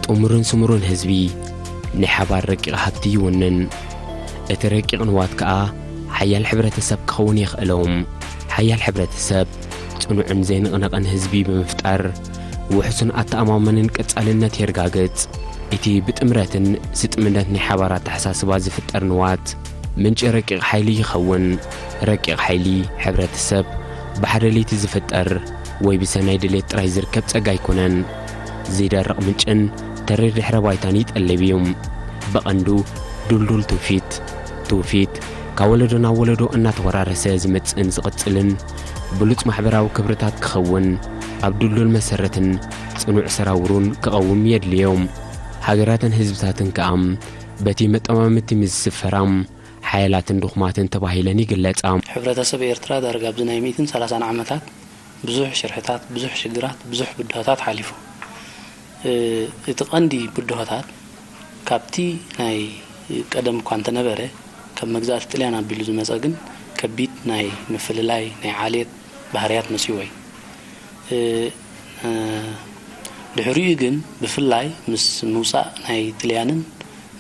ጥሙርን ስሙርን ህዝቢ ናይ ሓባር ረቂቕ ሃብቲ ይውንን። እቲ ረቂቕ ንዋት ከኣ ሓያል ሕብረተሰብ ክኸውን የኽእሎም። ሓያል ሕብረተሰብ ጽኑዕን ዘይንቕነቕን ህዝቢ ብምፍጣር ውሑስን ኣተኣማማንን ቀጻልነት የርጋግጽ። እቲ ብጥምረትን ስጥምነት ናይ ሓባር ኣተሓሳስባ ዝፍጠር ንዋት ምንጪ ረቂቕ ሓይሊ ይኸውን። ረቂቕ ሓይሊ ሕብረተሰብ ብሓደ ለይቲ ዝፍጠር ወይ ብሰናይ ድሌት ጥራይ ዝርከብ ጸጋ ኣይኮነን። ዘይደርቕ ምንጭን ተሪር ድሕረ ባይታን ይጠልብ እዩ። ብቐንዱ ዱልዱል ትውፊት። ትውፊት ካብ ወለዶ ናብ ወለዶ እናተወራረሰ ዝመጽእን ዝቕጽልን ብሉጽ ማሕበራዊ ክብርታት ክኸውን ኣብ ዱልዱል መሰረትን ጽኑዕ ሰራውሩን ክቐውም የድልዮም። ሃገራትን ህዝብታትን ከኣ በቲ መጠማመቲ ምስ ዝስፈራም ሓያላትን ድኹማትን ተባሂለን ይግለጻ። ሕብረተሰብ ኤርትራ ዳርጋ ኣብዚ ናይ ሚእትን ሰላሳን ዓመታት ብዙሕ ሽርሕታት፣ ብዙሕ ሽግራት፣ ብዙሕ ብድሆታት ሓሊፉ። እ፣ እቲ ቀንዲ ብድሆታት ካብቲ ናይ ቀደም እኳ እንተነበረ፣ ካብ መግዛእቲ ጥልያን ኣቢሉ ዝመጸ ግን ከቢድ ናይ ምፍልላይ፣ ናይ ዓሌት ባህርያት መጺኡ እዩ። እ፣ እ፣ ድሕሪኡ ግን ብፍላይ ምስ ምውጻእ ናይ ጥልያንን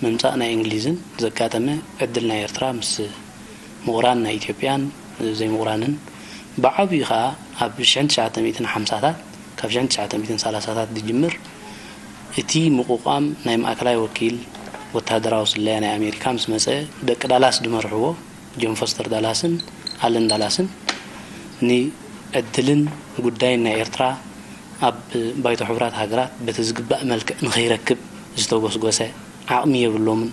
ምምጻእ ናይ እንግሊዝን ዘጋጠመ ዕድል ናይ ኤርትራ ምስ ምቑራን ናይ ኢትዮጵያን ዘይምቑራንን ብዓብዩ ኸኣ ኣብ ሽሕን ትሽዓተ ሚእትን ሓምሳታት ካብ ሽሕን ትሽዓተ ሚእትን ሰላሳታት ዝጅምር እቲ ምቑቋም ናይ ማእከላይ ወኪል ወተሃደራዊ ስለያ ናይ ኣሜሪካ ምስ መጸ ደቂ ዳላስ ዝመርሕዎ ጆን ፎስተር ዳላስን ኣለን ዳላስን ንዕድልን ጉዳይን ናይ ኤርትራ ኣብ ባይቶ ሕቡራት ሃገራት በቲ ዝግባእ መልክዕ ንኸይረክብ ዝተጎስጎሰ ዓቕሚ የብሎምን፣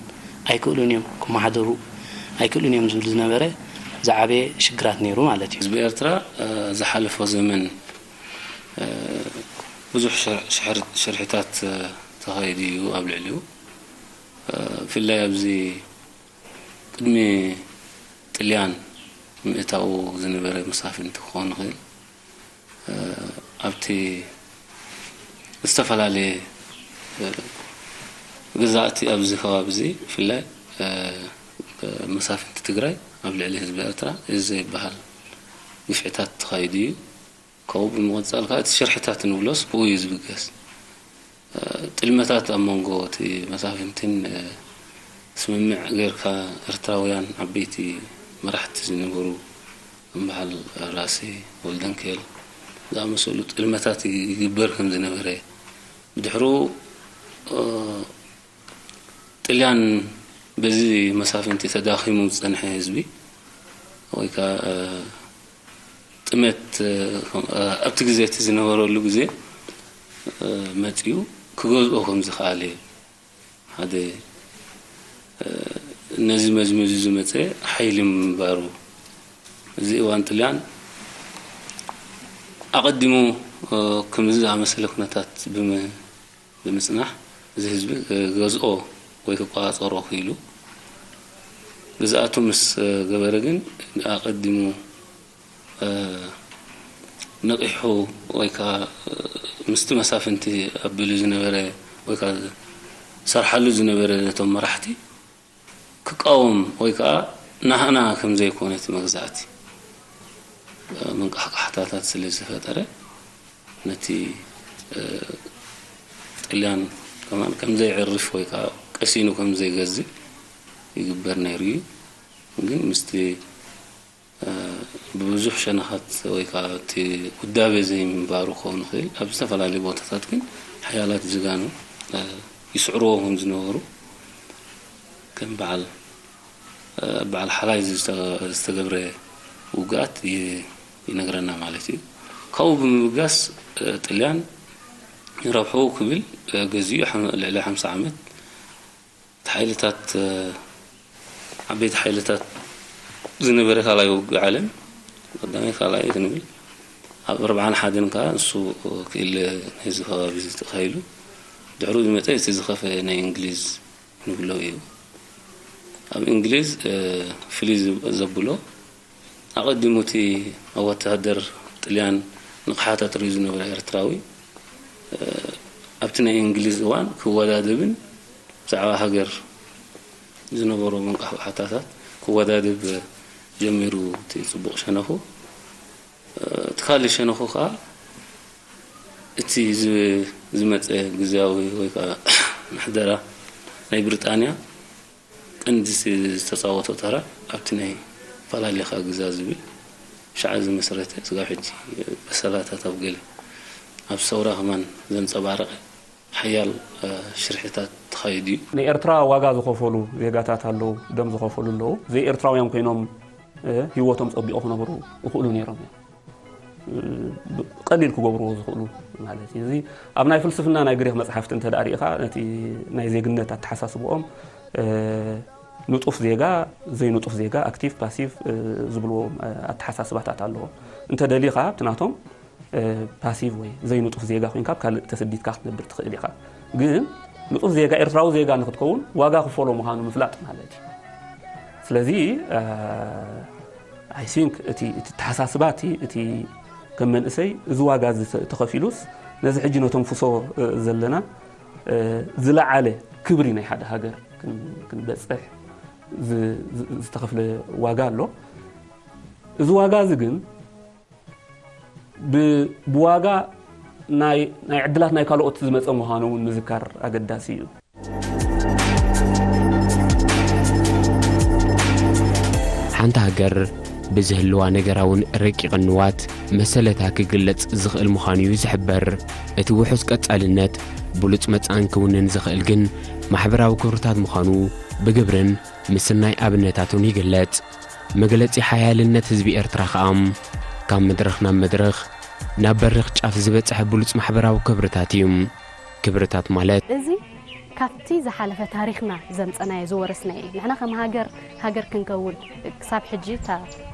ኣይክእሉን እዮም ክመሓደሩ፣ ኣይክእሉን እዮም ዝብል ዝነበረ ዝዓበየ ሽግራት ነይሩ ማለት እዩ። ህዝቢ ኤርትራ፣ እ፣ ዝሓለፎ ዘመን፣ እ፣ ብዙሕ ሽር-፣ ሽሕር-፣ ሽርሕታት፣ እ፣ ተኻይዱ እዩ ኣብ ልዕሊኡ። እ፣ ብፍላይ ኣብዚ ቅድሚ ጥልያን ምእታዉ ዝነበረ መሳፍንቲ ክኾን ይኽእል። እ፣ ኣብቲ ዝተፈላለየ፣ እ፣ ገዛእቲ ኣብዚ ከባቢ እዚ ብፍላይ፣ እ፣ መሳፍንቲ ትግራይ ኣብ ልዕሊ ህዝቢ ኤርትራ እዚ ዘይበሃል ግፍዕታት ተኻይዱ እዩ። ካብኡ ብምቕጻል ከኣ እቲ ሽርሕታት ንብሎስ ብኡ እዩ ዝብገስ። እ፣ ጥልመታት ኣብ መንጎ እቲ መሳፍንትን፣ እ፣ ስምምዕ ጌርካ ኤርትራውያን ዓበይቲ መራሕቲ ዝነበሩ ከም በዓል ራእሲ ወልደንኬል ዝኣመሰሉ ጥልመታት ይ-፣ ይግበር ከም ዝነበረ፣ ብድሕሩ፣ እ፣ ጥልያን በዚ መሳፍንቲ ተዳኺሙ ዝጸንሐ ህዝቢ ወይ ከኣ፣ እ፣ ጥመት፣ እ፣ ኣብቲ ግዜ እቲ ዝነበረሉ ግዜ፣ እ፣ መጺኡ ክገዝኦ ከም ዝኸኣለ ሓደ፣ እ፣ ነዚ መዝሚዙ ዝመጸ ሓይሊ ምንባሩ፣ እዚ እዋን ጥልያን ኣቐዲሙ፣ እ፣ ከምዚ ዝኣመሰለ ኩነታት ብም-፣ ብምጽናሕ፣ እዚ ህዝቢ ክገዝኦ ወይ ክቆጻጸሮ ክኢሉ። ግዝኣቱ ምስ ገበረ ግን ኣቐዲሙ፣ እ፣ ነቒሑ ወይ ከኣ፣ እ፣ ምስቲ መሳፍንቲ ኣቢሉ ዝነበረ ወይ ከኣ ዝሰርሓሉ ዝነበረ ነቶም መራሕቲ ክቃወም ወይ ከኣ ናህና ከም ዘይኮነ እቲ መግዛእቲ፣ እ፣ መንቃሕቃሕታታት ስለ ዝፈጠረ፣ ነቲ፣ እ፣ ጥልያን ከማን ከም ዘይዕርፍ ወይ ከኣ ቀሲኑ ከም ዘይገዝእ ይግበር ነይሩ እዩ። ግን ምስቲ፣ እ፣ ብብዙሕ ሸነኻት ወይ ከኣ እቲ ውዳቤ ዘይምንባሩ ክኸውን ይኽእል። ኣብ ዝተፈላለዩ ቦታታት ግን ሓያላት ጅጋኑ፣ እ፣ ይስዕርዎ ከም ዝነበሩ ከም በዓል፣ እ፣ በዓል ሓላይ ዝተ-፣ ዝተገብረ ውግኣት ይ-፣ ይነግረና ማለት እዩ። ካብኡ ብምብጋስ፣ እ፣ ጥልያን ረብሑ ክብል፣ እ፣ ገዚኡ ሓም-፣ ልዕሊ ሓምሳ ዓመት እቲ ሓይልታት፣ እ፣ ዓበይቲ ሓይልታት ዝነበረ ካልኣይ ውግእ ዓለም፣ ቀዳማይ ካልኣይ ክንብል፣ ኣብ ኣርብዓን ሓደን ከኣ ንሱ ክኢለ ናይዚ ከባቢ እዚ ተኻይሉ፣ ድሕሩ ዝመጸ እቲ ዝኸፈ ናይ እንግሊዝ ንብሎ እዩ። ኣብ እንግሊዝ፣ እ፣ ፍልይ ዝብ-፣ ዘብሎ፣ ኣቐዲሙ እቲ ኣብ ወተሃደር ጥልያን ንቕሓት ኣጥርዩ ዝነበረ ኤርትራዊ፣ እ፣ ኣብቲ ናይ እንግሊዝ እዋን ክወዳደብን ብዛዕባ ሃገር ዝነበሮ መንቃሕቋሕታታት ክወዳደብ ጀሚሩ እቲ ጽቡቕ ሸነኹ። እ፣ እቲ ካልእ ሸነኹ ከኣ እቲ ዝ- ዝመጸ ግዝያዊ ወይ ከዓ ምሕደራ ናይ ብሪጣንያ ቀንዲ ስ- ዝተጻወቶ ተራ ኣብቲ ናይ ፈላሊኻ ግዛ ዝብል ሻዕ ዝመስረተ ስጋብ ሕጂ በሰላታት ኣብ ገለ ኣብ ሰውራ ከማን ዘንጸባረቐ ሓያል ሽርሕታት ተኻይዱ እዩ። ንኤርትራ ዋጋ ዝኸፈሉ ዜጋታት ኣለዉ፣ ደም ዝኸፈሉ ኣለዉ። ዘይኤርትራውያን ኮይኖም ህይወቶም ጸቢቑ ክነብሩ ይኽእሉ ነይሮም እዮም። ቀሊል ክገብርዎ ዝኽእሉ ማለት እዩ። እዚ ኣብ ናይ ፍልስፍና ናይ ግሪኽ መጽሓፍቲ እንተ ደኣ ርኢኻ ነቲ ናይ ዜግነት ኣተሓሳስብኦም ንጡፍ ዜጋ፣ ዘይንጡፍ ዜጋ፣ ኣክቲቭ ፓሲቭ ዝብልዎም ኣተሓሳስባታት ኣለዎም። እንተ ደሊኻ ኣብቲ ናቶም ፓሲቭ ወይ ዘይንጡፍ ዜጋ ኮይንካ ኣብ ካልእ ተሰዲድካ ክትነብር ትኽእል ኢኻ። ግን ንጡፍ ዜጋ ኤርትራዊ ዜጋ ንክትከውን ዋጋ ክፈሎ ምዃኑ ምፍላጥ ማለት እዩ። ስለዚ I think እቲ እቲ ተሓሳስባ እቲ እቲ ከም መንእሰይ እዚ ዋጋ እዚ ተኸፊሉስ ነዚ ሕጂ ነተንፍሶ ዘለና ዝለዓለ ክብሪ ናይ ሓደ ሃገር ክንበፅሕ ዝተኸፍለ ዋጋ ኣሎ። እዚ ዋጋ እዚ ግን ብዋጋ ናይ ዕድላት ናይ ካልኦት ዝመፀ ምዃኑ እውን ምዝካር ኣገዳሲ እዩ። ሓንቲ ሃገር ብዝህልዋ ነገራውን ረቂቕን ንዋት መሰለታ ክግለጽ ዝኽእል ምዃኑ እዩ ዝሕበር። እቲ ውሑስ ቀጻልነት ብሉጽ መጻእን ክውንን ዝኽእል ግን ማሕበራዊ ክብርታት ምዃኑ ብግብርን ምስናይ ኣብነታቱን ይግለጽ። መግለጺ ሓያልነት ህዝቢ ኤርትራ ከኣ ካብ መድረኽ ናብ መድረኽ ናብ በሪኽ ጫፍ ዝበጽሐ ብሉጽ ማሕበራዊ ክብርታት እዩ። ክብርታት ማለት። እዚ ካብቲ ዝሓለፈ ታሪኽና ዘምጸናዮ ዝወረስናዮ እዩ። ንሕና ከም ሃገር ሃገር ክንከውን ክሳብ ሕጂ እታ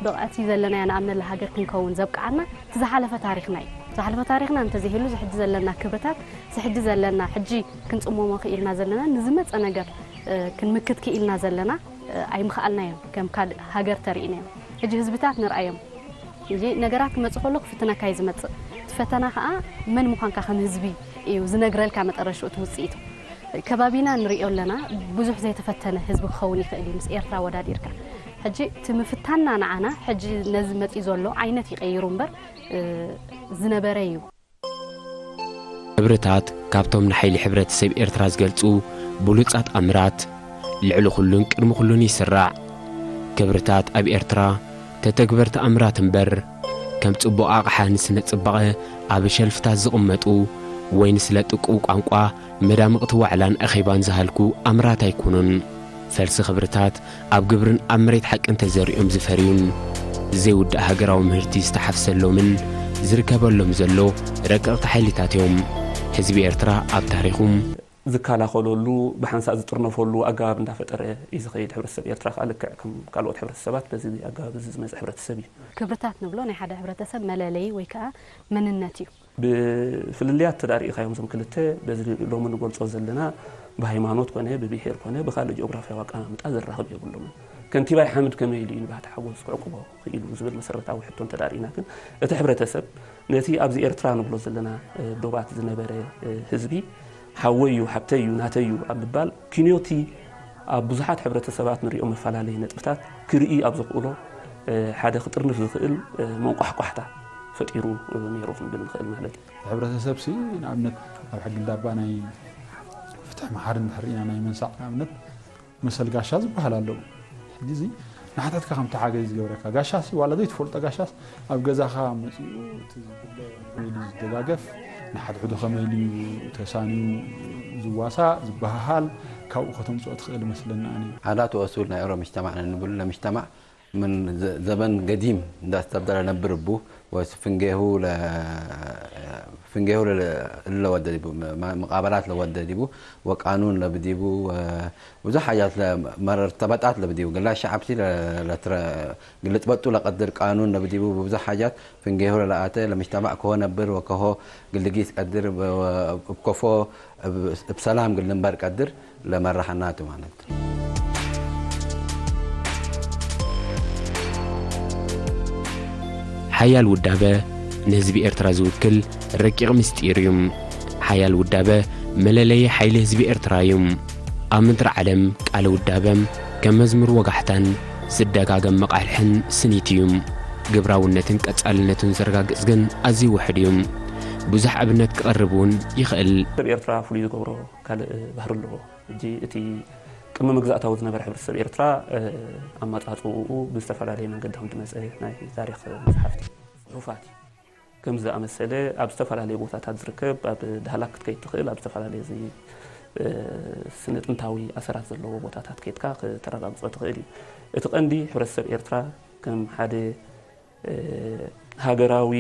ብቕዕቲ ዘለናያ ንኣብነላ ሃገር ክንከውን ዘብቅዓና እቲ ዝሓለፈ ታሪኽና እዩ። ዝሓለፈ ታሪኽና እንተዘይህሉ ዝሕጂ ዘለና ክብርታት ዝሕጂ ዘለና ሕጂ ክንጽመሞ ክኢልና ዘለና ንዝመጸ ነገር ክንምክት ክኢልና ዘለና ኣይምኽኣልናዮን ከም ካልእ ሃገር ተርኢናዮም። ሕጂ ህዝብታት ንርኣዮም። እዚ ነገራት ክመጽእ ከሎ ክፍትነካ እዩ ዝመጽእ። እቲ ፈተና ከኣ መን ምዃንካ ከም ህዝቢ እዩ ዝነግረልካ መጠረሽኡ እቲ ውጽኢቱ። ከባቢና ንሪኦ ኣለና ብዙሕ ዘይተፈተነ ህዝቢ ክኸውን ይኽእል እዩ ምስ ኤርትራ ወዳዲርካ። ሕጂ እቲ ምፍታንና ንዓና ሕጂ ነዚ መጽዩ ዘሎ ዓይነት ይቐይሩ እምበር ዝነበረ እዩ። ክብርታት ካብቶም ንሓይሊ ሕብረተሰብ ኤርትራ ዝገልጹ ብሉጻት ኣምራት ልዕሊ ኩሉን ቅድሚ ኩሉን ይስራዕ። ክብርታት ኣብ ኤርትራ ተተግበርቲ ኣምራት እምበር ከም ጽቡቕ ኣቕሓ ንስነ ጽባቐ ኣብ ሸልፍታት ዝቕመጡ ወይ ንስለ ጥቁብ ቋንቋ መዳምቕቲ ዋዕላን ኣኼባን ዝሃልኩ ኣምራት ኣይኮኑን። ፈልሲ ክብርታት ኣብ ግብርን ኣብ መሬት ሓቅን ተዘሪኦም ዝፈርዩን ዘይውዳእ ሃገራዊ ምህርቲ ዝተሓፍሰሎምን ዝርከበሎም ዘሎ ረቀቕቲ ሓይልታት እዮም። ህዝቢ ኤርትራ ኣብ ታሪኹ። ዝከላኸለሉ ብሓንሳእ ዝጥርነፈሉ ኣገባብ እንዳፈጠረ እዩ ዝኸይድ። ሕብረተሰብ ኤርትራ ከዓ ልክዕ ከም ካልኦት ሕብረተሰባት በዚ ኣገባብ እዚ ዝመፀ ሕብረተሰብ እዩ። ክብርታት ንብሎ ናይ ሓደ ሕብረተሰብ መለለዪ ወይ ከዓ መንነት እዩ። ብፍልልያት እንተ ደኣ ርኢኻዮም እዞም ክልተ በዚ ሎሚ ንገልጾ ዘለና ብሃይማኖት ኮነ ብብሄር ኮነ ብኻልእ ጂኦግራፍያዊ ኣቀማምጣ ዘራኽብ የብሎምን። ከንቲባይ ሓምድ ከመይ ኢሉ ዩ ንባህቲ ሓጎስ ክዕቅቦ ክኢሉ ዝብል መሰረታዊ ሕቶ እንተ ደኣ ርኢና ግን እቲ ሕብረተሰብ ነቲ ኣብዚ ኤርትራ ንብሎ ዘለና ዶባት ዝነበረ ህዝቢ ሓወይ ዩ፣ ሓብተይ ዩ፣ ናተይ ዩ ኣብ ምባል ኪንዮቲ ኣብ ብዙሓት ሕብረተሰባት ንሪኦ መፈላለዪ ነጥብታት ክርኢ ኣብ ዘኽእሎ ሓደ ክጥርንፍ ዝኽእል መንቋሕቋሕታ ፈጢሩ ነይሩ ክንብል ንኽእል ማለት እዩ። እቲ ሕብረተሰብ ሲ ንኣብነት ኣብ ሕጊ እንዳባ ናይ ፍትሒ መሓሪ እንድሕር ርኢና ናይ መንሳዕ ንኣብነት መሰል ጋሻ ዝበሃል ኣለዉ። ሕጂ እዚ ንሓታትካ ከምቲ ሓገዝ ዝገብረካ ጋሻ ሲ ዋላ ዘይትፈልጦ ጋሻስ ኣብ ገዛኻ መፂኡ እቲ ዝድለ ኢሉ ዝደጋገፍ ንሓድሕዱ ከመይ ኢሉ ተሳንዩ ዝዋሳእ ዝበሃሃል ካብኡ ከተምፅኦ ትኽእል ይመስለኒ ኣነ። عادات وأصول ናይ ኦሮሚጅተማዕ ንብሉ ለሚጅተማዕ ምን ዘበን ገዲም እንዳስተብደረ ነብር እቡ ወስ ፍንጌሁ ፍንጌሁ ለወደዲቡ መቃበላት ለወደዲቡ ወቃኑን ለብዲቡ ብዙሕ ሓጃት መርተበጣት ለብዲቡ ግላ ሸዓብቲ ግልጥበጡ ለቀድር ቃኑን ለብዲቡ ብዙሕ ሓጃት ፍንጌሁ ለለኣተ ለምጅተማዕ ከሆ ነብር ወከሆ ግልጊት ቀድር እብ ከፎ እብ ሰላም ግልንበር ቀድር ለመራኸናቱ ማለት ሓያል ውዳበ ንህዝቢ ኤርትራ ዝውክል ረቂቕ ምስጢር እዩ። ሓያል ውዳበ መለለዪ ሓይሊ ህዝቢ ኤርትራ እዩ። ኣብ ምድሪ ዓለም ቃለ ውዳበ ከም መዝሙር ወጋሕታን ዝደጋገም መቓልሕን ስኒት እዩ። ግብራውነትን ቀጻልነቱን ዘረጋግጽ ግን ኣዝዩ ውሑድ እዩ። ብዙሕ ኣብነት ክቐርብ እውን ይኽእል። ሰብ ኤርትራ ፍሉይ ዝገብሮ ካልእ ባህሪ ኣለዎ። ሕጂ እቲ ቅድሚ መግዛእታዊ ዝነበረ ሕብረተሰብ ኤርትራ ኣማፃፅኡ ብዝተፈላለየ መንገዲ ከም ዝመፀ ናይ ታሪክ መፅሓፍቲ፣ ፅሑፋት እዩ። ከም ዝኣመሰለ ኣብ ዝተፈላለየ ቦታታት ዝርከብ፣ ኣብ ዳህላክ ክትከይድ ትኽእል፣ ኣብ ዝተፈላለየ እዚ ስነ ጥንታዊ ኣሰራት ዘለዎ ቦታታት ከይድካ ክተረጋግፆ ትኽእል እዩ። እቲ ቀንዲ ሕብረተሰብ ኤርትራ ከም ሓደ ሃገራዊ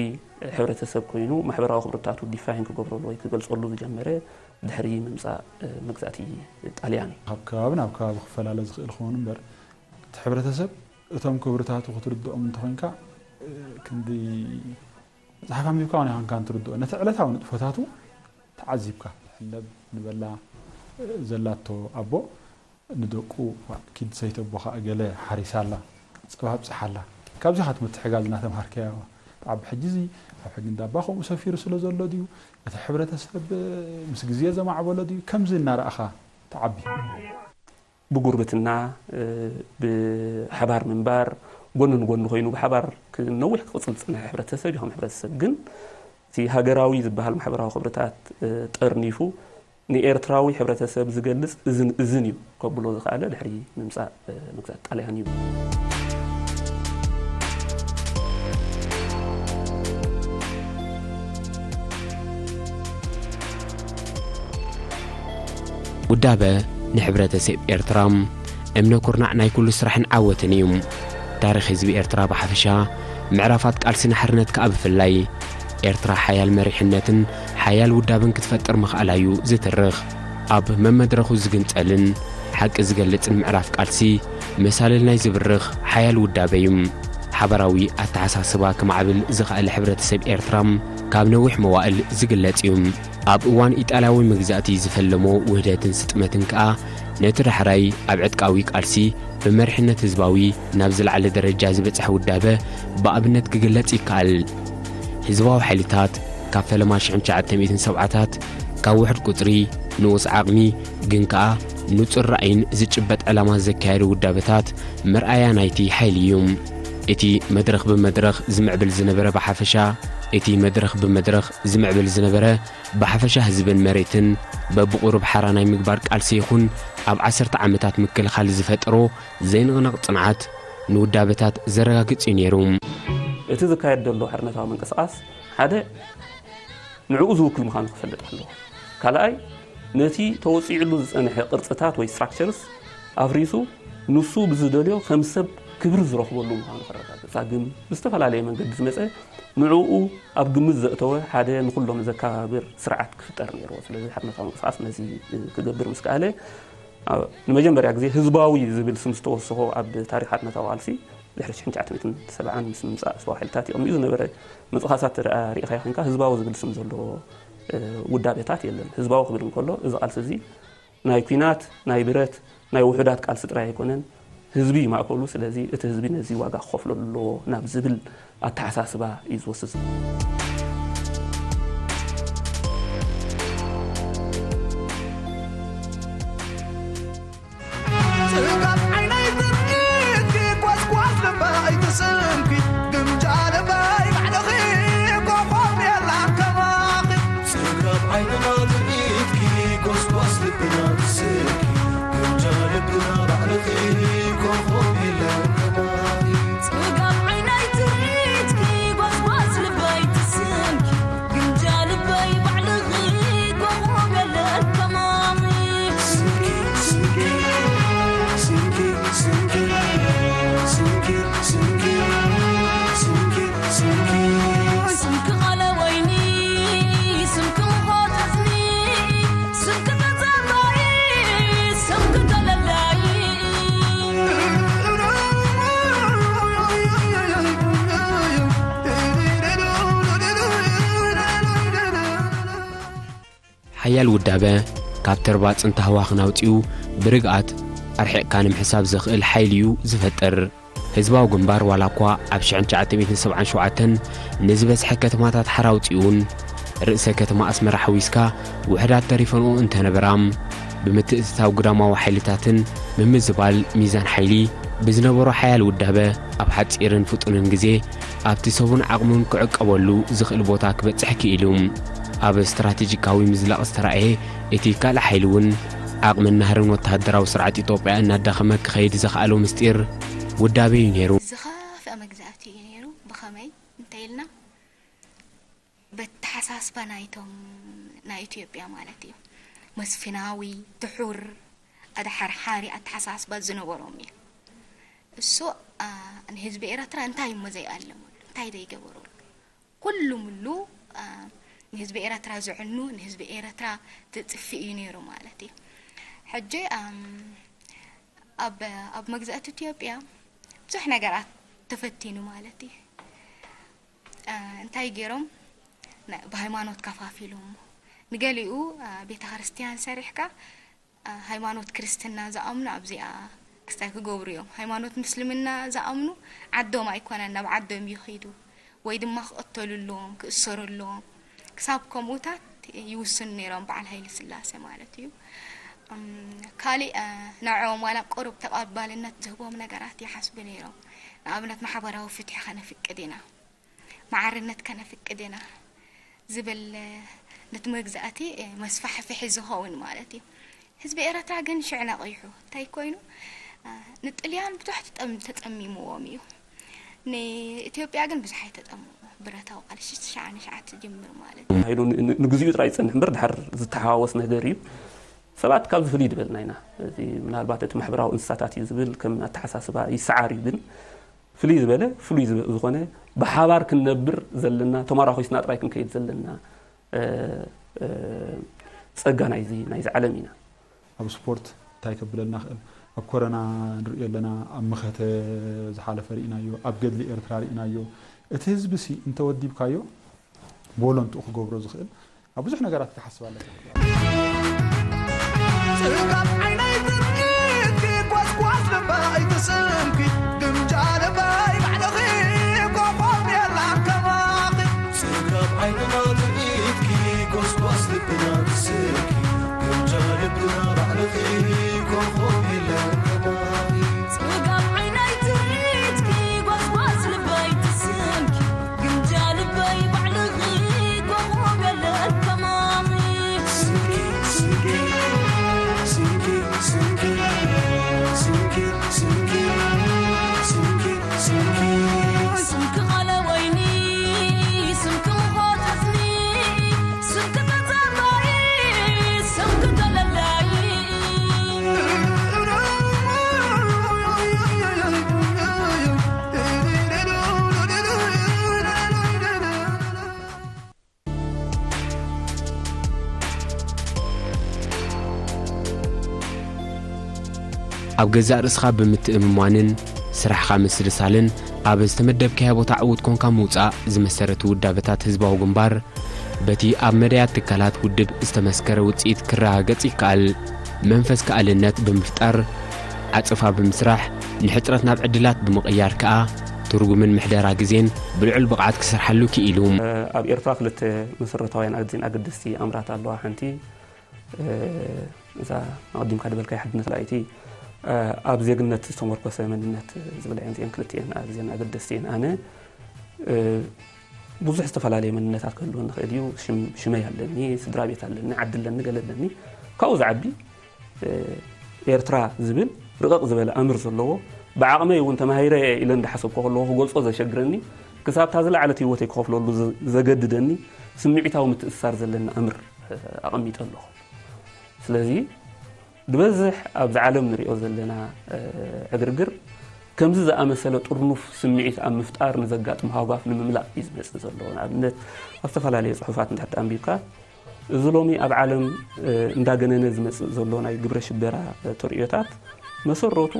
ሕብረተሰብ ኮይኑ ማሕበራዊ ክብርታቱ ዲፋይን ክገብረሉ ወይ ክገልፀሉ ዝጀመረ ድሕሪ ምምፃእ መግዛእቲ ጣልያን እዩ። ካብ ከባቢ ናብ ከባቢ ክፈላለ ዝኽእል ክኸውን እምበር እቲ ሕብረተሰብ እቶም ክብርታቱ ክትርድኦም እንተኾይንካ ክንዲ መፅሓፍ ኣንቢብካ ውን ኣይኮንካን ትርድኦ። ነቲ ዕለታዊ ንጥፈታቱ ተዓዚብካ። ሕለብ ንበላ ዘላቶ ኣቦ ንደቁ ኪድ ሰይተቦኻ እገለ ሓሪሳ ኣላ፣ ጸባ ኣብጽሓ ኣላ። ካብዚ ኢኻ እቲ ምትሕጋዝ እናተምሃርካዮ። ተዓቢ ሕጂ እዚ ኣብ ሕጊ እንዳባ ከምኡ ሰፊሩ ስለ ዘሎ ድዩ? እቲ ሕብረተሰብ ምስ ግዜ ዘማዕበሎ ድዩ? ከምዚ እናረኣኻ ተዓቢ። ብጉርብትና ብሓባር ምንባር ጎኒ ንጎኒ ኮይኑ ብሓባር ነዊሕ ክቕፅል ዝፀንሐ ሕብረተሰብ እዩ። ከም ሕብረተሰብ ግን እቲ ሃገራዊ ዝበሃል ማሕበራዊ ክብርታት ጠርኒፉ ንኤርትራዊ ሕብረተሰብ ዝገልፅ እዝን እዝን እዩ ከብሎ ዝኸኣለ ድሕሪ ምምፃእ መግዛእቲ ጣልያን እዩ። ውዳበ ንሕብረተሰብ ኤርትራ እምነ ኩርናዕ ናይ ኩሉ ስራሕን ዓወትን እዩ። ታሪኽ ህዝቢ ኤርትራ ብሓፈሻ፣ ምዕራፋት ቃልሲ ንሓርነት ከኣ ብፍላይ፣ ኤርትራ ሓያል መሪሕነትን ሓያል ውዳበን ክትፈጥር ምኽኣላ እዩ ዝትርኽ። ኣብ መመድረኹ ዝግንጸልን ሓቂ ዝገልጽን ምዕራፍ ቃልሲ፣ መሳልል ናይ ዝብርኽ ሓያል ውዳበ እዩ። ሓባራዊ ኣተሓሳስባ ክማዕብል ዝኸኣለ ሕብረተሰብ ኤርትራ ካብ ነዊሕ መዋእል ዝግለጽ እዩ። ኣብ እዋን ኢጣልያዊ መግዛእቲ ዝፈለሞ ውህደትን ስጥመትን ከኣ ነቲ ዳሕራይ ኣብ ዕጥቃዊ ቃልሲ ብመሪሕነት ህዝባዊ ናብ ዝለዓለ ደረጃ ዝበጽሐ ውዳበ ብኣብነት ክግለጽ ይከኣል። ህዝባዊ ሓይልታት ካብ ፈለማ ሽሕን ትሽዓተ ሚእትን ሰብዓታት ካብ ውሑድ ቁጽሪ፣ ንኡስ ዓቕሚ፣ ግን ከኣ ንጹር ራእይን ዝጭበጥ ዕላማን ዘካየዱ ውዳበታት መርኣያ ናይቲ ሓይሊ እዩ። እቲ መድረኽ ብመድረኽ ዝምዕብል ዝነበረ ብሓፈሻ፣ እቲ መድረኽ ብመድረኽ ዝምዕብል ዝነበረ ብሓፈሻ ህዝብን መሬትን በብቑሩብ ሓራ ናይ ምግባር ቃልሲ ይኹን ኣብ ዓሰርተ ዓመታት ምክልኻል ዝፈጠሮ ዘይንቕነቕ ጽንዓት ንውዳበታት ዘረጋግጽ እዩ ነይሩ። እቲ ዝካየድ ዘሎ ሓርነታዊ ምንቅስቓስ ሓደ ንዕኡ ዝውክል ምዃኑ ክፈልጥ ኣለዎ። ካልኣይ ነቲ ተወጺዕሉ ዝጸንሐ ቅርጽታት ወይ ስትራክቸርስ ኣፍሪሱ ንሱ ብዝደልዮ ከም ሰብ ክብሪ ዝረኽበሉ ምዃኑ ከረጋግጽ። ግን ብዝተፈላለየ መንገዲ ዝመጸ ንዕኡ ኣብ ግምት ዘእተወ ሓደ ንኹሎም ዘከባብር ስርዓት ክፍጠር ነይርዎ። ስለዚ ሓርነታዊ ምንቅስቓስ ነዚ ክገብር ምስ ከኣለ ንመጀመርያ ግዜ ህዝባዊ ዝብል ስም ዝተወሰኾ ኣብ ታሪኽ ሓርነታዊ ቃልሲ ድሕሪ ሽሕን ትሽዓተ ሚእትን ሰብዓን ምስ ምምፃእ ህዝባዊ ሓይልታት የቐምኡ ዝነበረ ምንቅስቓሳት ሪኢኻዮ ኮይንካ ህዝባዊ ዝብል ስም ዘለዎ ውዳቤታት የለን። ህዝባዊ ክብል እንከሎ እዚ ቃልሲ እዚ ናይ ኲናት፣ ናይ ብረት፣ ናይ ውሑዳት ቃልሲ ጥራይ ኣይኮነን። ህዝቢ እዩ ማእከሉ። ስለዚ እቲ ህዝቢ ነዚ ዋጋ ክኸፍለሉ ኣለዎ ናብ ዝብል ኣተሓሳስባ እዩ ዝወስድ። ሓያል ውዳበ ካብ ተርባ ጽንተ ህዋኽን ኣውጺኡ ብርግኣት ኣርሒቕካ ንምሕሳብ ዘኽእል ሓይሊ እዩ ዝፈጥር። ህዝባዊ ግንባር ዋላ እኳ ኣብ ሽሕን ትሽዓተ ሚእትን ሰብዓን ሸውዓተን ንዝበዝሐ ከተማታት ሓራ ኣውጺኡን ርእሰ ከተማ ኣስመራ ሓዊስካ ውሕዳት ተሪፈንኦ እንተነበራ፣ ብምትእትታው ግዳማዊ ሓይልታትን ምምዝባል ሚዛን ሓይሊ ብዝነበሮ ሓያል ውዳበ ኣብ ሓጺርን ፍጡንን ግዜ ኣብቲ ሰቡን ዓቕሙን ክዕቀበሉ ዝኽእል ቦታ ክበጽሕ ክኢሉ። ኣብ ስትራቴጂካዊ ምዝላቕ ዝተራእየ እቲ ካልእ ሓይሊ እውን፣ ዓቕምን ናህርን ወተሃደራዊ ስርዓት ኢትዮጵያ እናዳኸመ ክኸይድ ዘኽኣሎ ምስጢር ውዳቤ እዩ ነይሩ። ዝኸፍአ መግዛእቲ እዩ ነይሩ። ብኸመይ እንተ ኢልና፣ በተሓሳስባ ናይቶም ናይ ኢትዮጵያ ማለት እዩ። መስፍናዊ፣ ድሑር፣ ኣድሓርሓሪ ኣተሓሳስባ ዝነበሮም እዩ። እሱ፣ ኣ፣ ንህዝቢ ኤረትራ እንታይ እሞ ዘይኣለመሉ፣ እንታይ ዘይገበረሉ? ኩሉ ምሉ፣ ኣ፣ ንህዝቢ ኤረትራ ዝዕኑ፣ ንህዝቢ ኤረትራ ዝጥፍእ እዩ ነይሩ ማለት እዩ። ሕጂ፣ ኣም፣ ኣብ፣ ኣብ መግዛእቲ ኢትዮጵያ ብዙሕ ነገራት ተፈቲኑ ማለት እዩ። ኣ፣ እንታይ ገይሮም? ና-፣ ብሃይማኖት ከፋፊሎሞ። ንገሊኡ፣ ኣ፣ ቤተ ክርስቲያን ሰሪሕካ፣ ኣ፣ ሃይማኖት ክርስትና ዝኣምኑ ኣብዚኣ ክስታይ ክገብሩ እዮም። ሃይማኖት ምስልምና ዝኣምኑ ዓዶም ኣይኮነን፣ ናብ ዓዶም ይኺዱ። ወይ ድማ ክቕተሉ ኣለዎም፣ ክእሰሩ ኣለዎም። ክሳብ ከምኡታት ይውስኑ ነይሮም በዓል ሃይለ ስላሴ ማለት እዩ። እም፣ ካሊእ፣ ኣ፣ ንዕኦም ዋላ ቁሩብ ተቐባልነት ዝህቦም ነገራት ይሓስቡ ነይሮም። ንኣብነት ማሕበራዊ ፍትሒ ከነፍቅድ ኢና፣ ማዕርነት ከነፍቅድ ኢና ዝብል፣ እ፣ ነቲ መግዛእቲ፣ እ፣ መስፋሕፍሒ ዝኸውን ማለት እዩ። ህዝቢ ኤረትራ ግን ሽዕ ነቒሑ እንታይ ኮይኑ፣ እ፣ ንጥልያን ብዙሕ ተጠም-፣ ተጠሚምዎም እዩ። ንኢትዮጵያ ግን ብዙሕ ኣይተጠምዎ። ብረታዊ ቃልሲ ትሽዓን ትሽዓን ትጅምር ማለት እዩ። ሓይሉ ን-፣ ን-፣ ንግዚኡ ጥራይ ይጸንሕ እምበር ድሓር ዝተሓዋወስ ነገር እዩ። ሰባት ካብዚ ፍልይ ዝበልና ኢና። እዚ ምናልባት እቲ ማሕበራዊ እንስሳታት እዩ ዝብል ከም ኣተሓሳስባ ይሰዓር እዩ፣ ግን ፍልይ ዝበለ፣ ፍሉይ ዝብ-፣ ዝኾነ ብሓባር ክንነብር ዘለና፣ ተመራኺስና ጥራይ ክንከይድ ዘለና፣ እ፣ እ፣ ጸጋ ናይዚ፣ ናይዚ ዓለም ኢና። ኣብ ስፖርት እንታይ ከብለና ክእል? ኣብ ኮረና ንርእዮ ኣለና፣ ኣብ መኸተ ዝሓለፈ ርኢናዮ፣ ኣብ ገድሊ ኤርትራ ርኢናዮ። እቲ ህዝቢ ሲ እንተወዲብካዮ፣ ቮለንትኡ ክገብሮ ዝኽእል ኣብ ብዙሕ ነገራት ክሓስብ ኣለካ። ጽጋብ ዓይነይ ትርኢትኪ፣ ጓስጓስ ልበይ ትስምኪ፣ ግምጃ ልበይ ባዕልኺ፣ ኮኾብ የላን ከማኺ። ጽጋብ ዓይንና ትርኢትኪ፣ ጓስጓስ ልብና ትስምኪ፣ ግምጃ ልብና ባዕልኺ፣ ኮኾብ የላን ከማኺ። ጽጋብ ዓይነይ ትርኢትኪ፣ ጓስጓስ ልበይ ትስምኪ፣ ግምጃ ልበይ ባዕልኺ፣ ኮኾብ የለን ከማኺ። ስምኪ፣ ስምኪ፣ ስምኪ፣ ስምኪ፣ ስምኪ፣ ስምኪ፣ ስምኪ፣ ስምኪ፣ ስምኪ ቃለ ወይኒ፣ ስምኪ ምኾት ሕዝኒ፣ ስምኪ ተጸባዪ፣ ስምኪ ተለላዪ። ኣብ ገዛእ ርእስኻ ብምትእምማንን ስራሕኻ ምስልሳልን ኣብ ዝተመደብካዮ ቦታ ዕዉት ኮንካ ምውጻእ ዝመሰረቱ ውዳበታት ህዝባዊ ግንባር፣ በቲ ኣብ መዳያት ትካላት ውድብ ዝተመስከረ ውጽኢት ክረጋገጽ ይከኣል። መንፈስ ክኣልነት ብምፍጣር፣ ዓጸፋ ብምስራሕ፣ ንሕጽረት ናብ ዕድላት ብምቕያር ከኣ፣ ትርጉምን ምሕደራ ግዜን ብልዑል ብቕዓት ክሰርሓሉ ክኢሉ። ኣብ ኤርትራ ክልተ መሰረታውያን ኣዝየን ኣገደስቲ ኣምራት ኣለዋ። ሓንቲ፣ እ፣ እዛ ኣቐዲምካ ዝበልካያ ሓድነት ላይቲ፣ እ፣ ኣብ ዜግነት ዝተመርኮሰ መንነት ዝብላ እየን። እዚአን ክልቲአን ኣዝየን ኣገደስቲ እየን። ኣነ፣ እ፣ ብዙሕ ዝተፈላለየ መንነታት ክህልወኒ ይኽእል እዩ። ሽም-፣ ሽመይ ኣለኒ፣ ስድራ ቤት ኣለኒ፣ ዓዲ ኣለኒ፣ ገለ ኣለኒ። ካብኡ ዝዓቢ፣ እ፣ ኤርትራ ዝብል ርቕቕ ዝበለ ኣምር ዘለዎ፣ ብዓቕመይ እውን ተማሂረ እየ ኢለ እንዳሓሰብኩ ከለኹ ክገልጾ ዘሸግረኒ፣ ክሳብ እታ ዝለዓለት ህይወተይ ክኸፍለሉ ዘ-፣ ዘገድደኒ ስምዒታዊ ምትእስሳር ዘለኒ ኣምር፣ እ፣ ኣቐሚጠ ኣለኹ። ስለዚ፣ ዝበዝሕ ኣብዚ ዓለም ንሪኦ ዘለና፣ እ፣ ዕግርግር፣ ከምዚ ዝኣመሰለ ጥርኑፍ ስምዒት ኣብ ምፍጣር ንዘጋጥም ሃጓፍ ንምምላእ እዩ ዝመጽእ ዘሎ። ንኣብነት፣ ኣብ ዝተፈላለየ ጽሑፋት እንድሕር ኣንቢብካ፣ እዚ ሎሚ ኣብ ዓለም፣ እ፣ እንዳገነነ ዝመጽእ ዘሎ ናይ ግብረ ሽበራ፣ እ፣ ተርእዮታት መሰረቱ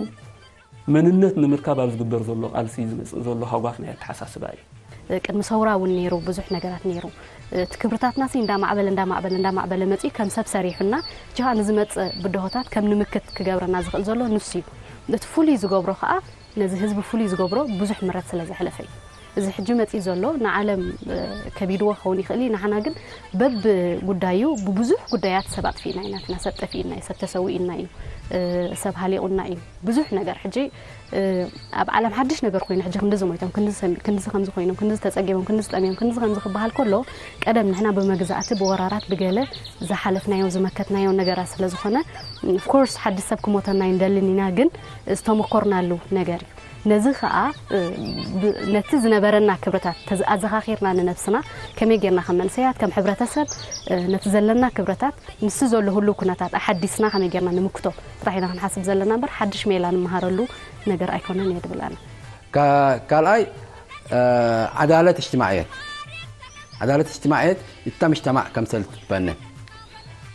መንነት ንምርካብ ኣብ ዝግበር ዘሎ ቃልሲ ዝመጽእ ዘሎ ሃጓፍ ናይ ኣተሓሳስባ እዩ። ቅድሚ ሰውራ እውን ነይሩ፣ ብዙሕ ነገራት ነይሩ። እቲ ክብርታትናሲ እንዳማዕበለ፣ እንዳማዕበለ፣ እንዳማዕበለ መጺኡ ከም ሰብ ሰሪሑና፣ ጅሃ ንዝመጽእ ብድሆታት ከም ንምክት ክገብረና ዝኽእል ዘሎ ንሱ እዩ። እቲ ፍሉይ ዝገብሮ ከኣ፣ ነዚ ህዝቢ ፍሉይ ዝገብሮ ብዙሕ ምረት ስለ ዘሕለፈ እዩ። እዚ ሕጂ መጺኡ ዘሎ ንዓለም ከቢድዎ ክኸውን ይኽእል እዩ። ንሓና ግን በብ ጉዳዩ ብብዙሕ ጉዳያት ሰብ ኣጥፊእና ኢና፣ ናትና ሰብ ጠፊእና እዩ፣ ሰብ ተሰዊእና እዩ፣ ሰብ ሃሊቑና እዩ። ብዙሕ ነገር ሕጂ ኣብ ዓለም ሓድሽ ነገር ኮይኑ ሕጂ ክንድዚ ሞይቶም፣ ክንድዚ ከምዚ ኮይኖም፣ ክንድዚ ተጸጊቦም፣ ክንድዚ ጠምዮም፣ ክንድዚ ከምዚ ክበሃል ከሎ ቀደም ንሕና ብመግዛእቲ ብወራራት ብገለ ዝሓለፍናዮ ዝመከትናዮ ነገራት ስለ ዝኾነ ኦፍኮርስ ሓድሽ ሰብ ክሞተና ኣይንደልን ኢና፣ ግን ዝተመኮርናሉ ነገር እዩ። ነዚ ኸኣ ነቲ ዝነበረና ክብርታት ኣዘኻኺርና ንነብስና ከመይ ጌርና ከም መንሰያት ከም ሕብረተሰብ ነቲ ዘለና ክብርታት ምስ ዘሎ ህሉ ኩነታት ኣሓዲስና ከመይ ጌርና ንምክቶ ጥራሕ ኢና ክንሓስብ ዘለና እምበር ሓድሽ ሜላ ንምሃረሉ ነገር ኣይኮነን እየ ድብል ኣነ። ካልኣይ ዓዳለት እጅትማዕየት ዓዳለት እጅትማዕየት እታ ምጅተማዕ ከምሰል ትትበነ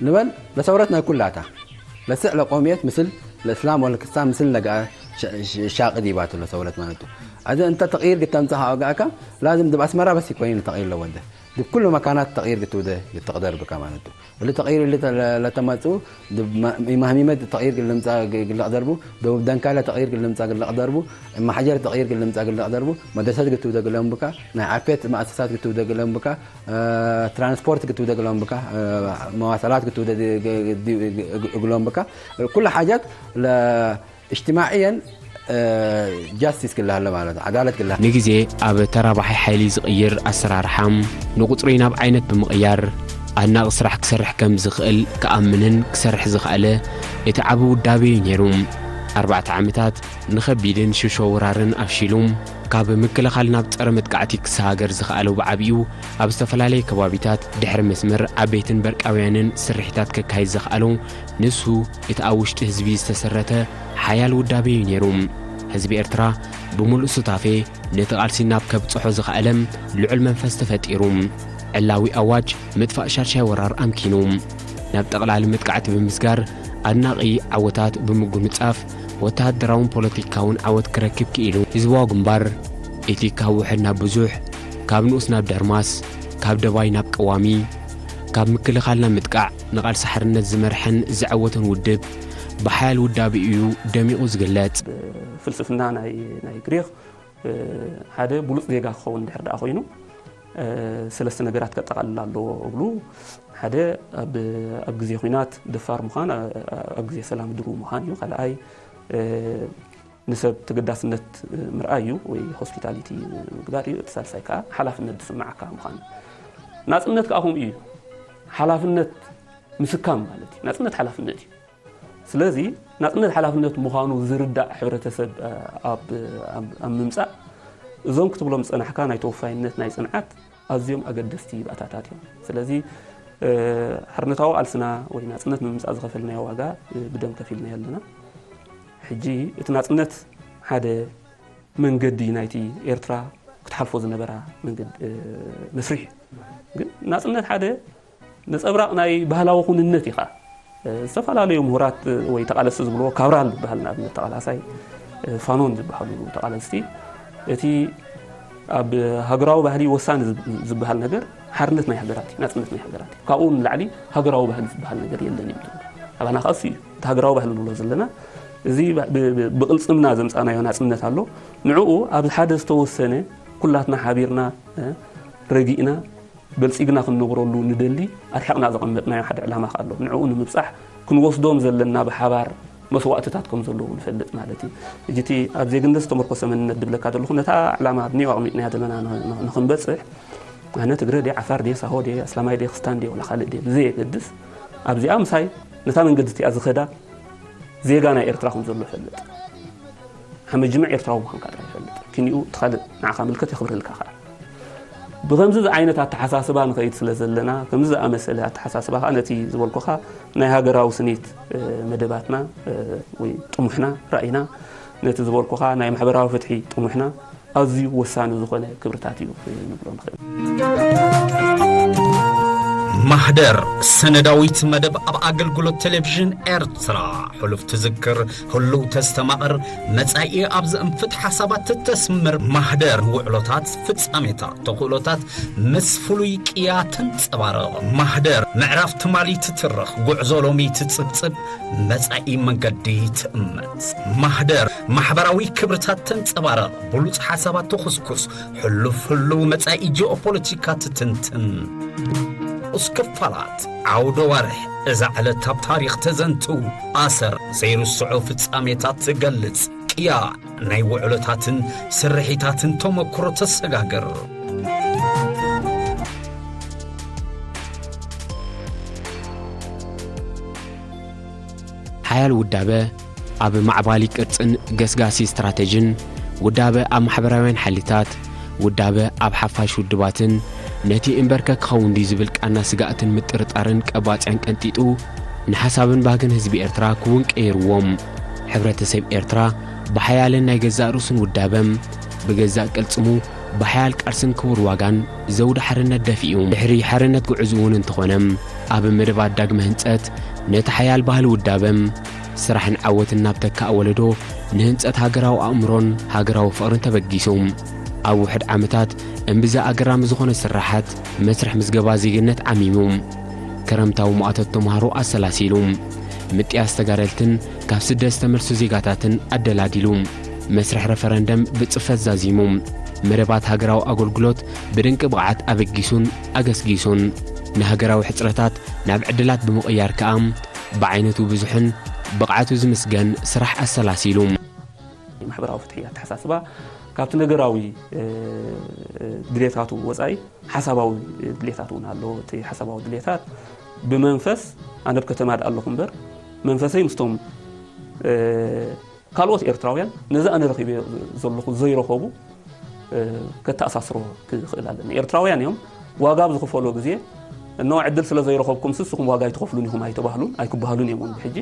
ንበል ለሰውረት ናይ ኩላታ ለስዕ ለቆምየት ምስል ለእስላም ወለክስታን ምስል ነገኣ ሻቂ ዲባቱ ለሰውረት ማለት እዩ። ኣዚ እንተ ተቕይር ግተምጽእ ሃወጋእካ ላዝም ድብ ኣስመራ በስ ይኮይን ተቕይር ለወደ ድብ ኩሉ መካናት ተቕይር ግትውደ ግትቕደር ብካ ማለት እዩ። እሉ ተቕይር እሉ ለተመጽኡ ማህሚመት ተቕይር ግልምጻ ግልቕ ደርቡ ደቡብ ደንካለ ተቕይር ግልምጻ ግልቕ ደርቡ ማሕጀር ተቕይር ግልምጻ ግልቕ ደርቡ መደሰት ግትውደ ግለም ብካ ናይ ዓፌት ማእሰሳት ግትውደ ግለም ብካ ትራንስፖርት ግትውደ ግሎም ብካ መዋሰላት ግትውደ ግሎም ብካ ኩሉ ሓጃት እጅትማዕየን ጃስቲስ ግላሃለ ማለት ዓዳለት ግላ ንግዜ ኣብ ተራባሒ ሓይሊ ዝቕይር ኣሰራርሓ ንቁጽሪ ናብ ዓይነት ብምቕያር ኣድናቒ ስራሕ ክሰርሕ ከም ዝኽእል ክኣምንን ክሰርሕ ዝኸኣለ እቲ ዓቢ ውዳቤ እዩ ነይሩ። ኣርባዕተ ዓመታት ንኸቢድን ሽሾ ወራርን ኣፍሺሉ ካብ ምክልኻል ናብ ጸረ መጥቃዕቲ ክሰጋገር ዝኸኣለ ብዓቢኡ ኣብ ዝተፈላለየ ከባቢታት ድሕሪ መስመር ዓበይትን በርቃውያንን ስርሒታት ከካይድ ዘኽኣሎ ንሱ እቲ ኣብ ውሽጢ ህዝቢ ዝተሰረተ ሓያል ውዳቤ እዩ ነይሩ። ህዝቢ ኤርትራ ብምሉእ ሱታፌ ነቲ ቃልሲ ናብ ከብጽሖ ዝኸኣለ ልዑል መንፈስ ተፈጢሩ። ዕላዊ ኣዋጅ ምጥፋእ ሻድሻይ ወራር ኣምኪኑ ናብ ጠቕላሊ መጥቃዕቲ ብምስጋር ኣድናቒ ዓወታት ብምጉንጻፍ ወተሃደራውን ፖለቲካውን ዓወት ክረክብ ክኢሉ። ህዝባዊ ግንባር እቲ ካብ ውሕድ ናብ ብዙሕ፣ ካብ ንኡስ ናብ ደርማስ፣ ካብ ደባይ ናብ ቀዋሚ፣ ካብ ምክልኻል ናብ ምጥቃዕ ንቓልሲ ሓርነት ዝመርሐን ዘዐወተን ውድብ ብሓያል ውዳቤኡ እዩ ደሚቑ ዝግለጽ። ፍልስፍና ናይ ናይ ግሪኽ ሓደ ብሉጽ ዜጋ ክኸውን ድሕር ደኣ ኮይኑ ሰለስተ ነገራት ከጠቓልል ኣለዎ እብሉ። ሓደ ኣብ ኣብ ግዜ ኹናት ደፋር ምዃን፣ ኣብ ግዜ ሰላም ድሩው ምዃን እዩ። ካልኣይ ንሰብ ተገዳስነት ምርኣይ እዩ ወይ ሆስፒታሊቲ ምግባር እዩ። እቲ ሳልሳይ ከዓ ሓላፍነት ዝስምዓካ ምዃን እዩ። ናጽነት ከዓ ከምኡ እዩ። ሓላፍነት ምስካም ማለት እዩ። ናጽነት ሓላፍነት እዩ። ስለዚ ናጽነት ሓላፍነት ምዃኑ ዝርዳእ ሕብረተሰብ ኣብ ኣብ ኣብ ምምጻእ እዞም ክትብሎም ዝጸናሕካ ናይ ተወፋይነት ናይ ጽንዓት ኣዝዮም ኣገደስቲ ባእታታት እዮም። ስለዚ ሓርነታዊ ቃልስና ወይ ናጽነት ንምምጻእ ዝኸፈልናዮ ዋጋ ብደም ከፊልናዮ ኣለና። ሕጂ እቲ ናጽነት ሓደ መንገዲ ናይቲ ኤርትራ ክትሓልፎ ዝነበራ መንገዲ መስርሕ እዩ። ግን ናጽነት ሓደ ነጸብራቕ ናይ ባህላዊ ኩንነት ኢኻ። ዝተፈላለዩ ምሁራት ወይ ተቓለስቲ ዝብልዎ ካብራል ዝበሃል ንኣብነት ተቓላሳይ ፋኖን ዝበሃሉ ተቓለስቲ እቲ ኣብ ሃገራዊ ባህሊ ወሳኒ ዝበሃል ነገር ሓርነት ናይ ሃገራት እዩ፣ ናጽነት ናይ ሃገራት እዩ። ካብኡ ንላዕሊ ሃገራዊ ባህሊ ዝበሃል ነገር የለን እዩ። ኣባና ከኣ እሱ እዩ እቲ ሃገራዊ ባህሊ ንብሎ ዘለና። እዚ ብቕልጽምና ዘምጻናዮ ናጽነት ኣሎ። ንዕኡ ኣብ ሓደ ዝተወሰነ ኩላትና ሓቢርና ረጊእና በልጺግና ክንነብረሉ ንደሊ ኣርሒቕና ዘቐመጥናዮ ሓደ ዕላማ ከኣ ኣሎ። ንዕኡ ንምብጻሕ ክንወስዶም ዘለና ብሓባር መስዋእትታት ከም ዘለዉ ንፈልጥ ማለት እዩ። ሕጂ እቲ ኣብ ዜግነት ዝተመርኮሰ መንነት ድብለካ ዘለኹ ነታ ዕላማ ኣብኒኦ ኣቕሚጥናያ ዘለና ንኽንበጽሕ ኣነ ትግረ ድየ ዓፋር ድየ ሳሆ ድየ ኣስላማይ ድየ ክስታን ድየ ወላ ካልእ ድየ ብዘየገድስ ኣብዚኣ ምሳይ ነታ መንገዲ እቲኣ ዝኸዳ ዜጋ ናይ ኤርትራ ከም ዘሎ እፈልጥ። ሓመጅምዕ ኤርትራዊ ምዃንካ ጥራይ ይፈልጥ። ክንኡ እቲ ካልእ ንዓኻ ምልከት የኽብረልካ ከኣ። ብኸምዚ ዓይነት ኣተሓሳስባ ንኸይድ ስለ ዘለና፣ ከምዚ ዝኣመሰለ ኣተሓሳስባ ከኣ ነቲ ዝበልኩኻ ናይ ሃገራዊ ስኒት መደባትና ወይ ጥሙሕና፣ ራእይና፣ ነቲ ዝበልኩኻ ናይ ማሕበራዊ ፍትሒ ጥሙሕና ኣዝዩ ወሳኒ ዝኾነ ክብርታት እዩ ክንብሎ ንኽእል። ማህደር ሰነዳዊት መደብ ኣብ ኣገልግሎት ቴሌቪዥን ኤርትራ። ሕሉፍ ትዝክር፣ ህሉው ተስተማቕር፣ መጻኢ ኣብ ዝእንፍት ሓሳባት እተስምር። ማህደር ውዕሎታት፣ ፍጻሜታት፣ ተኽእሎታት ምስ ፍሉይ ቅያ ተንጸባርቕ። ማህደር ምዕራፍ ትማሊ ትትርኽ፣ ጉዕዞ ሎሚ ትጽብጽብ፣ መጻኢ መንገዲ ትእምት። ማህደር ማሕበራዊ ክብርታት ተንጸባርቕ፣ ብሉጽ ሓሳባት ትኹስኩስ፣ ሕሉፍ ህሉው መጻኢ ጂኦፖለቲካ ትትንትን። ንኡስ ክፋላት ዓውደ ዋርሕ እዛ ዕለት ኣብ ታሪኽ ተዘንቱ፣ ኣሰር ዘይርስዖ ፍጻሜታት ትገልጽ፣ ቅያ ናይ ውዕሎታትን ስርሒታትን ተመክሮ ተሰጋግር። ሓያል ውዳበ ኣብ ማዕባሊ ቅርጽን ገስጋሲ ስትራተጅን፣ ውዳበ ኣብ ማሕበራውያን ሓይልታት፣ ውዳበ ኣብ ሓፋሽ ውድባትን፣ ነቲ እምበርከ ክኸውን ድዩ ዝብል ቃና ስጋእትን ምጥርጣርን ቀባጽያን ቀንጢጡ፣ ንሓሳብን ባህግን ህዝቢ ኤርትራ ክውን ቀይርዎም። ሕብረተሰብ ኤርትራ ብሓያልን ናይ ገዛእ ርእሱን ውዳበም፣ ብገዛእ ቅልጽሙ ብሓያል ቃልስን ክቡር ዋጋን ዘውዲ ሓርነት ደፊኡ። ድሕሪ ሓርነት ጉዕዙ እውን እንተኾነ፣ ኣብ መደባት ዳግመ ህንጸት ነቲ ሓያል ባህሊ ውዳበም፣ ስራሕን ዓወትን ናብ ተካእ ወለዶ ንህንጸት ሃገራዊ ኣእምሮን ሃገራዊ ፍቕርን ተበጊሱ። ኣብ ውሕድ ዓመታት እምብዛ ኣገራሚ ዝኾነ ስራሓት መስርሕ ምዝገባ ዜግነት ዓሚሙ። ክረምታዊ ማእቶት ተምሃሮ ኣሰላሲሉ። ምጥያስ ተጋደልትን ካብ ስደት ዝተመልሱ ዜጋታትን ኣደላዲሉ። መስርሕ ረፈረንደም ብጽፈት ዛዚሙ። መደባት ሃገራዊ ኣገልግሎት ብድንቂ ብቕዓት ኣበጊሱን ኣገስጊሱን። ንሃገራዊ ሕጽረታት ናብ ዕድላት ብምቕያር ከኣ ብዓይነቱ ብዙሕን ብቕዓቱ ዝምስገን ስራሕ ኣሰላሲሉ። ማሕበራዊ ፍትሒ ኣተሓሳስባ ካብቲ ነገራዊ፣ እ፣ ድሌታቱ ወጻኢ ሓሳባዊ ድሌታት እውን ኣሎ። እቲ ሓሳባዊ ድሌታት ብመንፈስ ኣነ ኣብ ከተማ ደኣ ኣለኹ እምበር መንፈሰይ ምስቶም፣ እ፣ ካልኦት ኤርትራውያን ነዚ ኣነ ረኺበዮ ዘለኹ ዘይረኸቡ፣ እ፣ ከተኣሳስሮ ክኽእል ኣለኒ። ኤርትራውያን እዮም። ዋጋ ኣብ ዝኽፈሎ ግዜ፣ እነሆ ዕድል ስለ ዘይረኸብኩም ንስኹም ዋጋ ኣይትኸፍሉን ኢኹም ኣይተባህሉን ኣይክበሃሉን እዮም እውን ብሕጂ።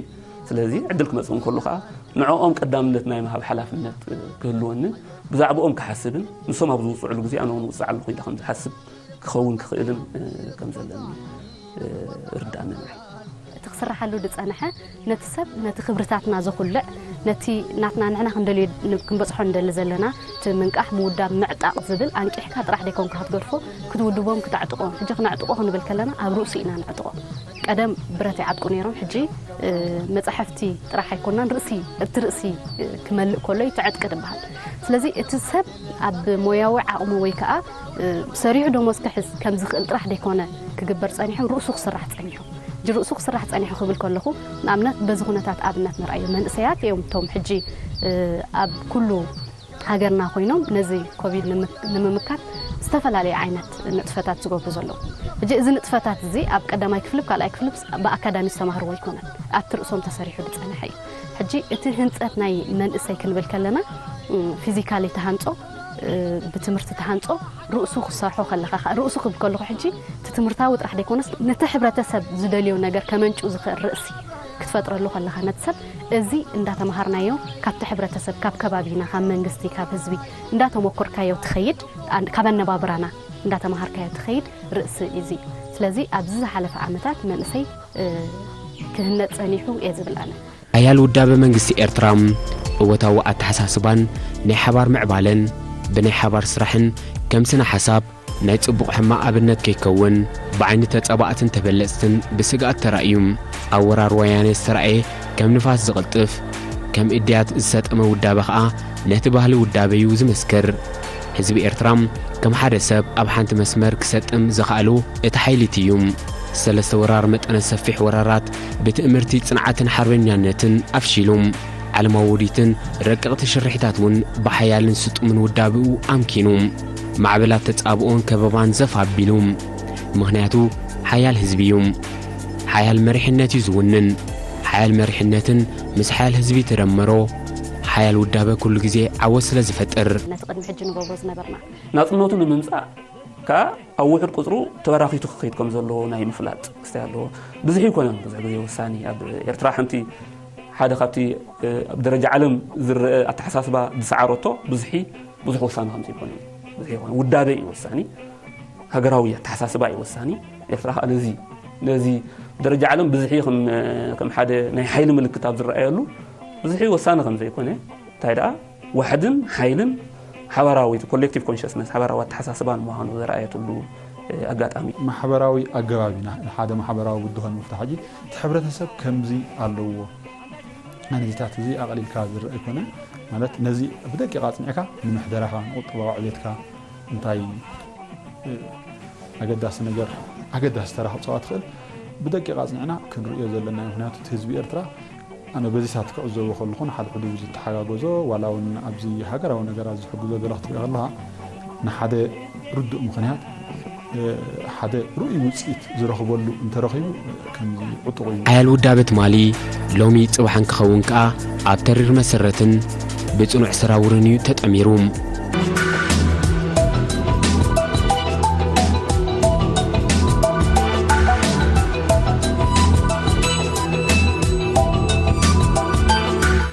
ስለዚ ዕድል ክመጽእ እንከሎ ከኣ ንዕኦም ቀዳምነት ናይ ምሃብ ሓላፍነት፣ እ፣ ክህልወንን ብዛዕባኦም ክሓስብን ንሶም ኣብ ዝውጽዕሉ ግዜ ኣነ እውን ውጽዕ ኣለኹ ኢለ ከም ዝሓስብ ክኸውን ክኽእልን፣ እ፣ ከም ዘለኒ፣ እ፣ ርዳእኒ። እቲ ክስርሓሉ ዝጸንሐ ነቲ ሰብ፣ ነቲ ክብርታትና ዘኹልዕ፣ ነቲ ናትና ንሕና ክንደልዮ ን-፣ ክንበጽሖ ንደሊ ዘለና፣ እቲ ምንቃሕ፣ ምውዳብ፣ ምዕጣቕ ዝብል ኣንቂሕካ ጥራሕ ደይኮንካ ክትገድፎ፣ ክትውድቦን ክተዕጥቖን። ሕጂ ክነዕጥቖ ክንብል ከለና ኣብ ርእሱ ኢና ነዕጥቖ። ቀደም ብረት ይዓጥቁ ነይሮም፣ ሕጂ፣ እ፣ መጻሕፍቲ ጥራሕ ኣይኮናን፣ ርእሲ፣ እቲ ርእሲ፣ እ፣ ክመልእ ከሎ እዩ ትዕጥቂ ዝበሃል። ስለዚ እቲ ሰብ ኣብ ሞያዊ ዓቕሙ ወይ ከኣ፣ እ፣ ሰሪሑ ደሞዝ ክሕዝ ከም ዝኽእል ጥራሕ ደይኮነ ክግበር ጸኒሑ፣ ርእሱ ክስራሕ ጸኒሑ። ሕጂ ርእሱ ክስራሕ ጸኒሑ ክብል ከለኹ፣ ንኣብነት በዚ ኩነታት ኣብነት ንርኣዮ። መንእሰያት እዮም እቶም ሕጂ፣ እ፣ ኣብ ኩሉ ሃገርና ኮይኖም ነዚ ኮቪድ ንምክ-፣ ንምምካት ዝተፈላለዩ ዓይነት ንጥፈታት ዝገብሩ ዘለዉ። ሕጂ እዚ ንጥፈታት እዚ ኣብ ቀዳማይ ክፍሊ፣ ኣብ ካልኣይ ክፍሊ ብኣካዳሚ ዝተማህርዎ ኣይኮነን። ኣብቲ ርእሶም ተሰሪሑ ዝጸንሐ እዩ። ሕጂ እቲ ህንጸት ናይ መንእሰይ ክንብል ከለና፣ ም፣ ፊዚካሊ ተሃንጾ፣ እ፣ ብትምህርቲ ተሃንጾ፣ ርእሱ ክሰርሖ ከለኻ፣ ርእሱ ክብል ከለኹ ሕጂ እቲ ትምህርታዊ ጥራሕ ደይኮነስ ነቲ ሕብረተሰብ ዝደልዮ ነገር ከመንጩ ዝኽእል ርእሲ ክትፈጥረሉ ከለኻ ነቲ ሰብ፣ እዚ እንዳተምሃርናዮ ካብቲ ሕብረተሰብ፣ ካብ ከባቢና፣ ካብ መንግስቲ፣ ካብ ህዝቢ እንዳተሞኮርካዮ ትኸይድ፣ ኣን-፣ ካብ ኣነባብራና እንዳተምሃርካዮ ትኸይድ ርእሲ እዚ። ስለዚ ኣብዚ ዝሓለፈ ዓመታት መንእሰይ፣ እ፣ ክህነጽ ጸኒሑ እየ ዝብል ኣነ። ሓያል ውዳበ መንግስቲ ኤርትራ እወታዊ ኣተሓሳስባን ናይ ሓባር ምዕባለን ብናይ ሓባር ስራሕን ከም ስነ ሓሳብ ናይ ጽቡቕ ሕማቕ ኣብነት ከይከውን ብዓይኒ ተጻባእትን ተበለጽትን ብስግኣት ተራእዩ። ኣብ ወራር ወያነ ዝተራእየ ከም ንፋስ ዝቕልጥፍ፣ ከም እድያት ዝሰጠመ ውዳበ ኸኣ ነቲ ባህሊ ውዳበ እዩ ዝምስክር። ህዝቢ ኤርትራ ከም ሓደ ሰብ ኣብ ሓንቲ መስመር ክሰጥም ዘኽኣሉ እቲ ሓይሊ እቲ እዩ። ሰለስተ ወራር መጠነ ሰፊሕ ወራራት ብትእምርቲ ጽንዓትን ሓርበኛነትን ኣፍሺሉ። ዓለማዊ ውዲትን ረቀቕቲ ሽርሒታት እውን ብሓያልን ስጡምን ውዳብኡ ኣምኪኑ። ማዕበላት ተጻብኦን ከበባን ዘፍ ኣቢሉ። ምኽንያቱ ሓያል ህዝቢ እዩ። ሓያል መሪሕነት እዩ ዝውንን። ሓያል መሪሕነትን ምስ ሓያል ህዝቢ ተደመሮ፣ ሓያል ውዳበ ኩሉ ግዜ ዓወት ስለ ዝፈጥር። ነቲ ቅድሚ ሕጂ ንገብሮ ዝነበርና። ናጽነቱ ንምምጻእ ከኣ ኣብ ውሑድ ቁጽሩ ተበራኺቱ ክኸይድ ከም ዘለዎ ናይ ምፍላጥ ክስታይ ኣለዎ። ብዙሕ ይኮነን፣ ብዙሕ ግዜ ወሳኒ ኣብ ኤርትራ ሓንቲ ሓደ ካብቲ፣ እ፣ ኣብ ደረጃ ዓለም ዝረአ ኣተሓሳስባ ዝሰዓረቶ ብዙሒ፣ ብዙሕ ወሳኒ ከም ዘይኮነ እዩ። ብዙሕ ይኮነ፣ ውዳበ እዩ ወሳኒ፣ ሃገራዊ ኣተሓሳስባ እዩ ወሳኒ። ኤርትራ ከዓ ነዚ ነዚ ደረጃ ዓለም ብዝሒ ከም ከም ሓደ ናይ ሓይሊ ምልክት ኣብ ዝረኣየሉ ብዝሒ ወሳኒ ከም ዘይኮነ እንታይ ደኣ ዋሕድን ሓይልን ሓባራዊ ኮሌክቲቭ ኮንሽስነስ ሓባራዊ ኣተሓሳስባን ምዃኑ ዘረኣየትሉ ኣጋጣሚ። ማሕበራዊ ኣገባብ ኢና ሓደ ማሕበራዊ ብድሆ ንምፍታሕ ሕጂ እቲ ሕብረተሰብ ከምዚ ኣለዎ። ነዚታት እዚ ኣቕሊልካ ዝረአ ኣይኮነን። ማለት ነዚ ብደቂቕ ኣጽኒዕካ ንምሕደራኻ ንቁጠባዊ ዕቤትካ እንታይ ኣገዳሲ ነገር ኣገዳሲ ተራ ክፃወት ትኽእል ብደቂቕ ኣፅኒዕና ክንርእዮ ዘለና እዩ። ምክንያቱ እቲ ህዝቢ ኤርትራ ኣነ በዚታት ክዕዘቦ ከለኹ ንሓድሕዱ ዝተሓጋገዞ ዋላ እውን ኣብዚ ሃገራዊ ነገራት ዝሕግዞ ገለ ክትርኢ ከለኻ ንሓደ ርዱእ ምኽንያት ሓደ ርኡይ ውፅኢት ዝረኽበሉ እንተረኺቡ ከምዚ ዕጡቕ እዩ። ኣያል ውዳበ ትማሊ ሎሚ ጽባሕን ክኸውን ከኣ ኣብ ተሪር መሰረትን ብጽኑዕ ሰራውርን እዩ ተጠሚሩ።